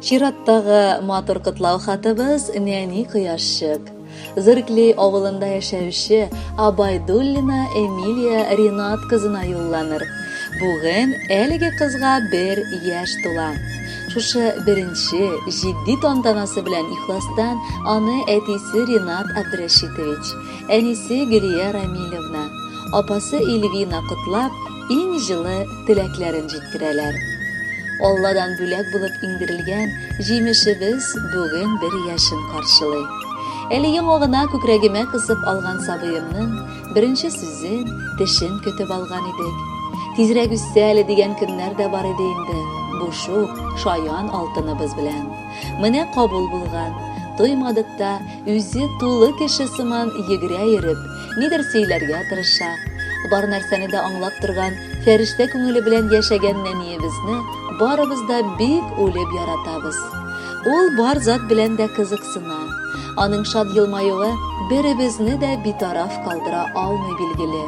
Чираттагы матур котлау хатыбыз нәни кояшчык. Зыркли авылында яшәүче Абайдуллина Эмилия Ринат кызына юлланыр. Бүген әлеге кызга бер яшь тула. Шушы беренче җитди тантанасы белән ихластан аны әтисе Ринат Абдрәшитович, әнисе Гөлия Рамилевна, апасы Эльвина котлап, иң җылы теләкләрен җиткерәләр. Алладан бүләк булып иңдерелгән җимешебез бүген бер яшен каршылый. Әле яңа гына күкрәгемә кысып алган сабыемның беренче сүзен, тешен көтеп алган идек. Тизрәк үссә әле дигән көннәр дә бар иде инде. Бу шук, шаян алтыныбыз белән. Менә кабул булган. Тоймадык та, үзе тулы кеше сыман йөгерә йөреп, нидер сөйләргә тырыша. Бар нәрсәне дә аңлап торган, фәрештә күңеле белән яшәгән нәниебезне барыбыз да бик үлеп яратабыз. Ул бар зат белән дә кызыксына. Аның шат елмаюы беребезне дә битараф калдыра алмый билгеле.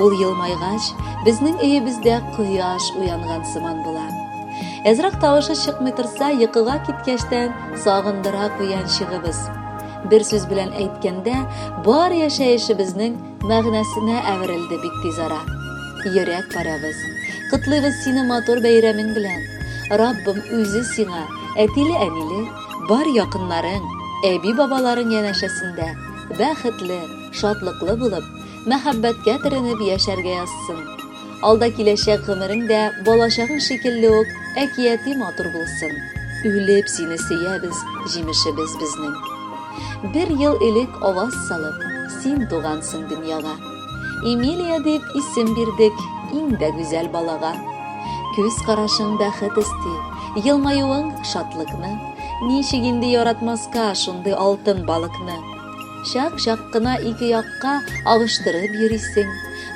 Ул елмайгач, безнең өебездә кояш уянган сыман була. Әзрәк тавышы чыкмый торса, йокыга киткәчтән сагындыра куянчыгыбыз. Бер сүз белән әйткәндә, бар яшәешебезнең мәгънәсенә әверелде бик тиз ара. Йөрәк парәбез. Котлыйбыз сине матур бәйрәмең белән. Раббым үзе сиңа, әтиле-әниле, бар якыннарың, әби-бабаларың янәшәсендә бәхетле, шатлыклы булып, мәхәббәткә төренеп яшәргә язсын. Алда киләчәк гомерең дә балачагың шикелле үк әкияти матур булсын. Үлеп сине сөябез, җимешебез безнең. Бер ел элек аваз салып, син тугансың дөньяга. Эмилия дип исем бирдек иң дә гүзәл балага. Күз карашың бәхет өсти, елмаюың шатлыкны. Ничек инде яратмаска шундый алтын балыкны? Чак-чак кына ике якка авыштырып йөрисең.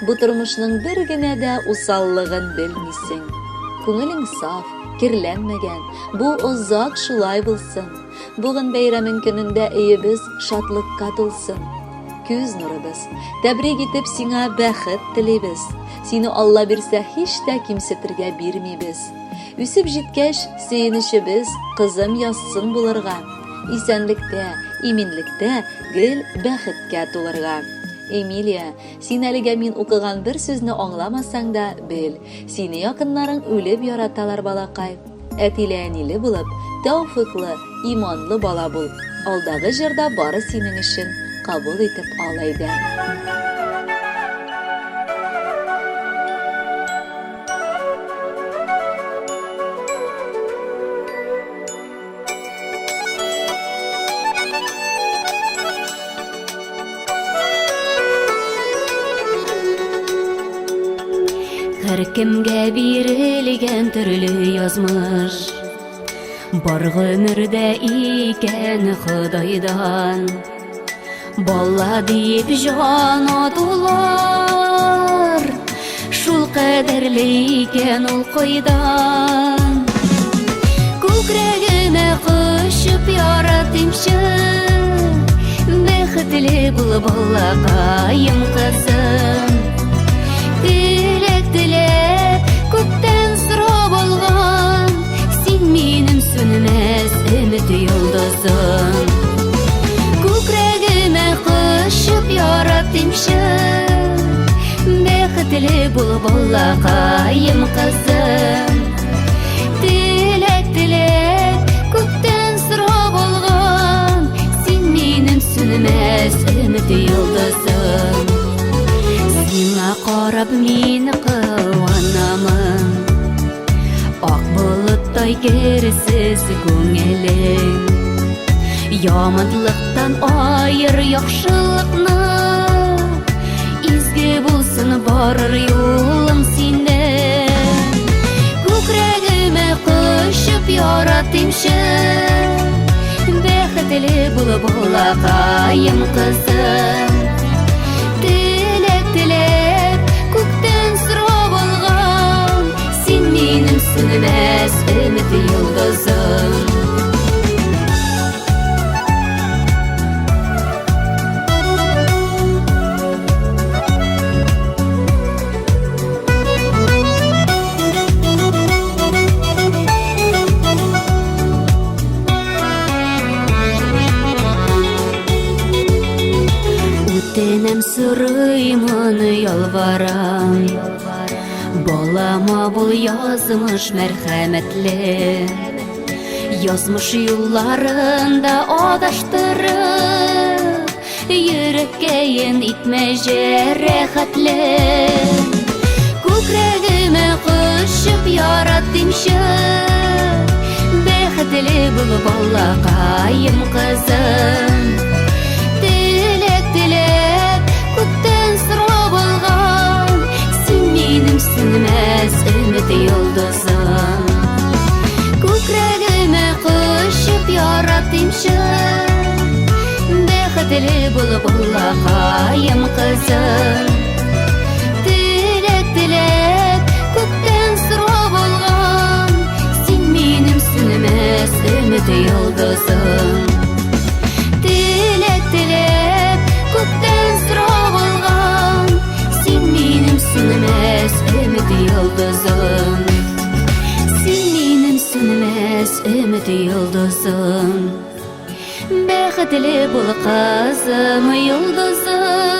Бу тормышның бер генә дә усаллыгын белмисең. Күңелең саф, керләнмәгән, бу озак шулай булсын. Бүген бәйрәмең көнендә өебез шатлыкка тулсын. Күз нурыбыз, тәбрик итеп сиңа бәхет телибез. Сине Алла бирсә һич тә кимсетергә бирмибез. Үсеп җиткәч, сөенечебез кызым язсын булырга. Исәнлектә, иминлектә гел бәхеткә тулырга. Эмилия, син әлегә мин укыган бер сүзне аңламасаң да, бел, сине якыннарың үлеп яраталар, балакай. Әтиле-әниле булып, тәүфыйклы, иманлы бала бул. Алдагы җырда бары синең өчен, кабул итеп ал әйдә. Һәркемгә бирелгән төрле язмыш Бар гомердә икән Ходайдан Бала диеп җан атулар Шул кадәрле икән ул кайдан Күкрәгемә кочып яратыймчы Бәхетле бул балакаем кызым Теләк теләп күктән сорап алган Син минем сүнмәс өмет йолдызым Күкрәгемә кочып яратыймчы Бәхетле бул балакаем кызым Теләк теләп күктән сорап алган Син минем сүнмәс өмет йолдызым Сиңа карап мин куанамын Ак болыттай керсез күңелең Яманлыктан аер яхшылыкны Изге булсын барыр юлың синең Күкрәгемә кочып яратыймчы Бәхетле бул балакаем кызым Теләк теләп күктән сорап алган Син минем сүнмәс өмет йолдызым Рәхим сорыймын, ялварам. Балама бул язмыш мәрхәмәтле. Язмыш юлларында адаштырып, йөрәккәен итмә җәрәхәтле. Күкрәгемә кочып яратыймчы, Бәхетле бул балакаем кызым. Теләк теләп, күктән сорап алган, Син минем сүнмәс өмет йолдызым. Күкрәгемә кочып яратыймчы, Бәхетле бул балакаем кызым. Теләк теләп, күктән сорап алган, Син минем сүнмәс өмет йолдызым. Теләк теләп, күктән сорап алган, Син минем сүнмәс өмет йолдызым. Син минем сүнмәс өмет йолдызым. Бәхетле бул, кызым, йолдызым.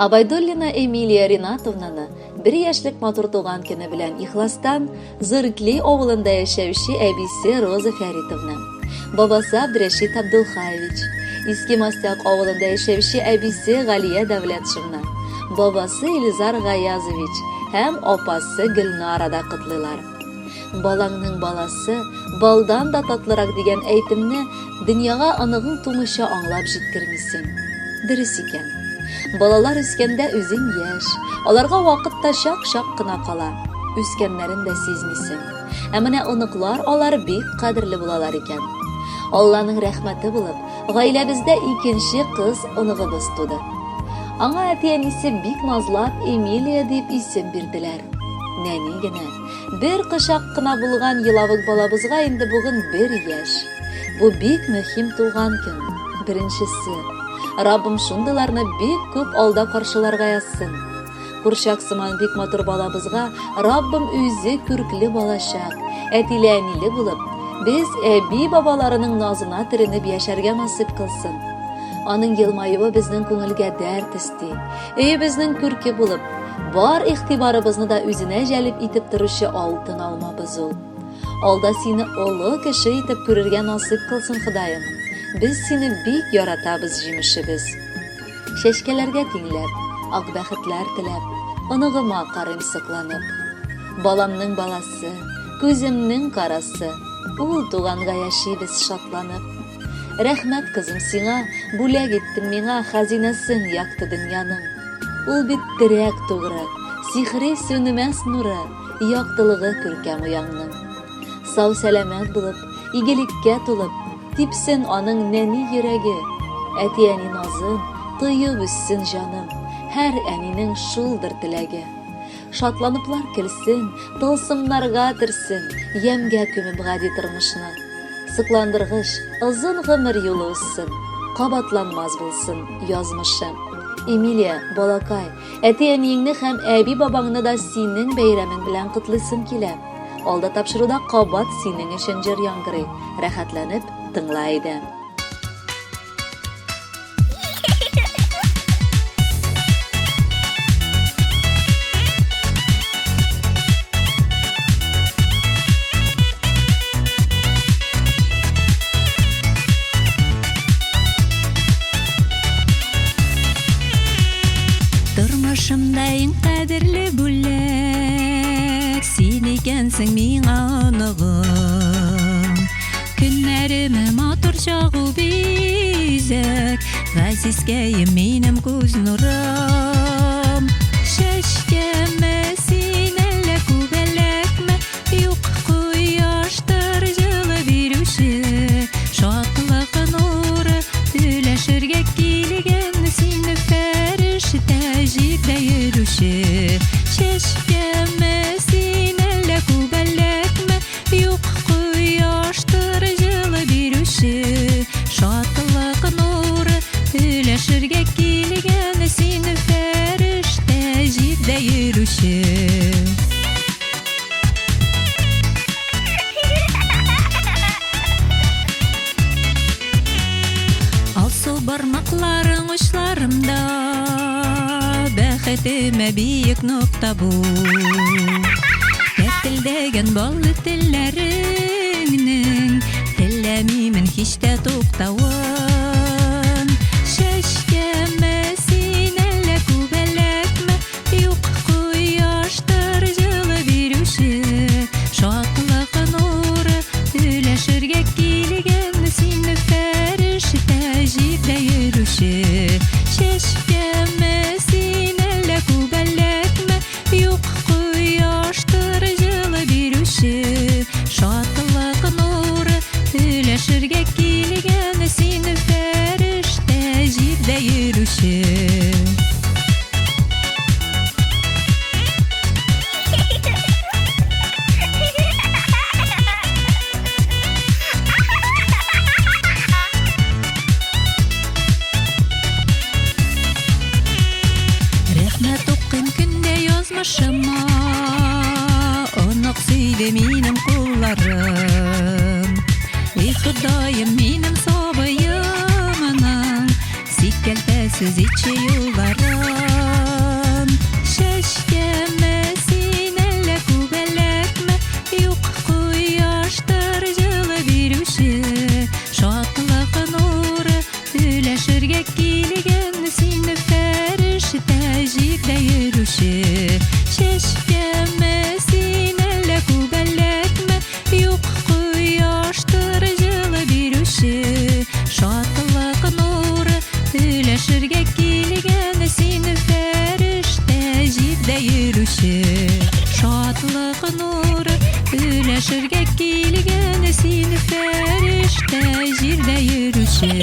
Абайдуллина Эмилия Ринатовнаны бер яшьлек матур туган көне белән ихластан Зыркли авылында яшәүче әбисе Роза Фәритовна, бабасы Абдрәшит Абдулхаевич, Иске Мостяк авылында яшәүче әбисе Галия Дәүләтшевна, бабасы Илзар Гаязович һәм апасы Гөлнара да котлыйлар. Балаңның баласы балдан да татлырак дигән әйтемне дөньяга оныгың тумыйча аңлап җиткермисең. Дөрес икән. Балалар үскәндә үзең яшь, аларга вакыт та чак-чак кына кала. Үскәннәрен дә сизмисең. Ә менә оныклар алар бик кадерле булалар икән. Алланың рәхмәте булып, гаиләбездә икенче кыз оныгыбыз туды. Аңа әти-әнисе бик назлап Эмилия дип исем бирделәр. Нәни генә, бер кочак кына булган елавык балабызга инде бүген бер яшь. Бу бик мөһим туган көн, беренчесе. Раббым шундыйларны бик күп алда каршыларга язсын. Курчак сыман бик матур балабызга Раббым үзе күркле балачак, әтиле-әниле булып, без әби-бабаларының назына төренеп яшәргә насыйп кылсын. Аның елмаюы безнең күңелгә дәрт өсти. Өебезнең күрке булып, бар игътибарыбызны да үзенә җәлеп итеп торучы алтын алмабыз ул. Алда сине олы кеше итеп күрергә насыйп кылсын Ходаем. Без сине бик яратабыз, җимешебез. Чәчкәләргә тиңләп, ак бәхетләр теләп, оныгыма карыйм сокланып. Баламның баласы, күземнең карасы, ул туганга яшибез шатланып. Рәхмәт, кызым, сиңа, бүләк иттең миңа хәзинәсен якты дөньяның. Ул бит терәк тугры, сихри сүнмәс нуры, яктылыгы күркәм ояңның. Сау-сәламәт булып, игелеккә тулып, типсен аның нәни йөрәге. Әти-әни назын тоеп үссен җаным, һәр әнинең шулдыр теләге. Шатланыплар көлсен, тылсымнарга төрсен, ямьгә күмеп гади тормышны. Сокландыргыч, озын гомер юлы узсын, кабатланмас булсын язмышы. Эмилия, балакай, әти-әниеңне һәм әби-бабаңны да синең бәйрәмең белән котлыйсым килә. Алда тапшыруда кабат синең өчен җыр яңгырый. Рәхәтләнеп тыңла әйдә. Тормышымда иң кадерле бүләк Син икәнсең миңа оныгым. Көннәремә матур чагу бизәк, Газизкәем минем күз нурым. Чәчкәмә син. бармакларың учларымда, Бәхетемә биек нокта бу. Тәтелдәгән баллы телләреңнең Теләмимен һич тә туктавын. Чәчкәме син, әллә күбәләкме? Юк, кояштыр җылы бирүче, Шатлык нуры өләшергә килгән син фәрештә җирдә йөрүче. Чәчкәме син, әллә күбәләкме? Юк, кояштыр җылы бирүче, Шатлык нуры өләшергә килгән син фәрештә җирдә йөрүче. Рәхмәт укыйм көндә язмышыма, Онык сөйде минем кулларым. Эй, Ходаем, минем сабыемның Сикәлтәсез итче юлларын. Чәчкәме син, әллә күбәләкме? Юк, кояштыр җылы бирүче, Шатлык нуры өләшергә килгән син фәрештә җирдә йөрүче. Чәчкәме син, әллә күбәләкме? Юк, кояштыр җылы бирүче, Шатлык нуры өләшергә килгән син фәрештә җирдә йөрүче. Шатлык нуры өләшергә килгән син фәрештә җирдә йөрүче.